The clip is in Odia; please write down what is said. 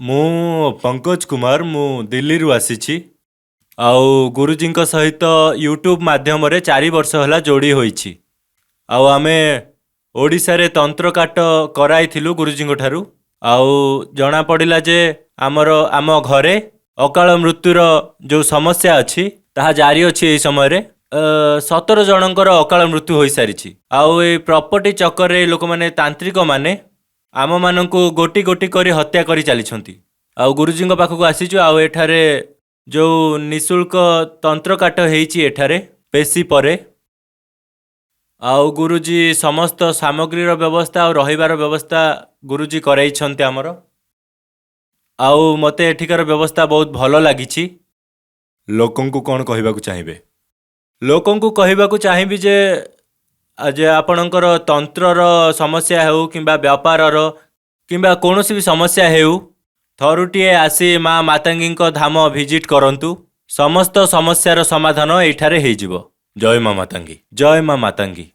ମୁଁ ପଙ୍କଜ କୁମାର, ମୁଁ ଦିଲ୍ଲୀରୁ ଆସିଛି। ଆଉ ଗୁରୁଜୀଙ୍କ ସହିତ ୟୁଟ୍ୟୁବ୍ ମାଧ୍ୟମରେ 4 ବର୍ଷ ହେଲା ଯୋଡ଼ି ହୋଇଛି। ଆଉ ଆମେ ଓଡ଼ିଶାରେ ତନ୍ତ୍ରକାଟ କରାଇଥିଲୁ ଗୁରୁଜୀଙ୍କ ଠାରୁ। ଆଉ ଜଣାପଡ଼ିଲା ଯେ ଆମର ଆମ ଘରେ ଅକାଳ ମୃତ୍ୟୁର ଯେଉଁ ସମସ୍ୟା ଅଛି, ତାହା ଜାରି ଅଛି। ଏହି ସମୟରେ 17 ଜଣଙ୍କର ଅକାଳ ମୃତ୍ୟୁ ହୋଇସାରିଛି। ଆଉ ଏଇ ପ୍ରପର୍ଟି ଚକ୍କରରେ ଲୋକମାନେ, ତାନ୍ତ୍ରିକମାନେ ଆମମାନଙ୍କୁ ଗୋଟି ଗୋଟି କରି ହତ୍ୟା କରି ଚାଲିଛନ୍ତି। ଆଉ ଗୁରୁଜୀଙ୍କ ପାଖକୁ ଆସିଛୁ। ଆଉ ଏଠାରେ ଯେଉଁ ନିଃଶୁଳ୍କ ତନ୍ତ୍ରକାଟ ହେଇଛି ଏଠାରେ ପେଶି ପରେ, ଆଉ ଗୁରୁଜୀ ସମସ୍ତ ସାମଗ୍ରୀର ବ୍ୟବସ୍ଥା ଆଉ ରହିବାର ବ୍ୟବସ୍ଥା ଗୁରୁଜୀ କରାଇଛନ୍ତି ଆମର। ଆଉ ମୋତେ ଏଠିକାର ବ୍ୟବସ୍ଥା ବହୁତ ଭଲ ଲାଗିଛି। ଲୋକଙ୍କୁ କ'ଣ କହିବାକୁ ଚାହିଁବେ? ଲୋକଙ୍କୁ କହିବାକୁ ଚାହିଁବି ଯେ ଆପଣଙ୍କର ତନ୍ତ୍ରର ସମସ୍ୟା ହେଉ କିମ୍ବା ବ୍ୟାପାରର କିମ୍ବା କୌଣସି ବି ସମସ୍ୟା ହେଉ, ଥରୁଟିଏ ଆସି ମା ମାତାଙ୍ଗୀଙ୍କ ଧାମ ଭିଜିଟ୍ କରନ୍ତୁ। ସମସ୍ତ ସମସ୍ୟାର ସମାଧାନ ଏଇଠାରେ ହେଇଯିବ। ଜୟ ମା ମାତାଙ୍ଗୀ, ଜୟ ମା ମାତାଙ୍ଗୀ।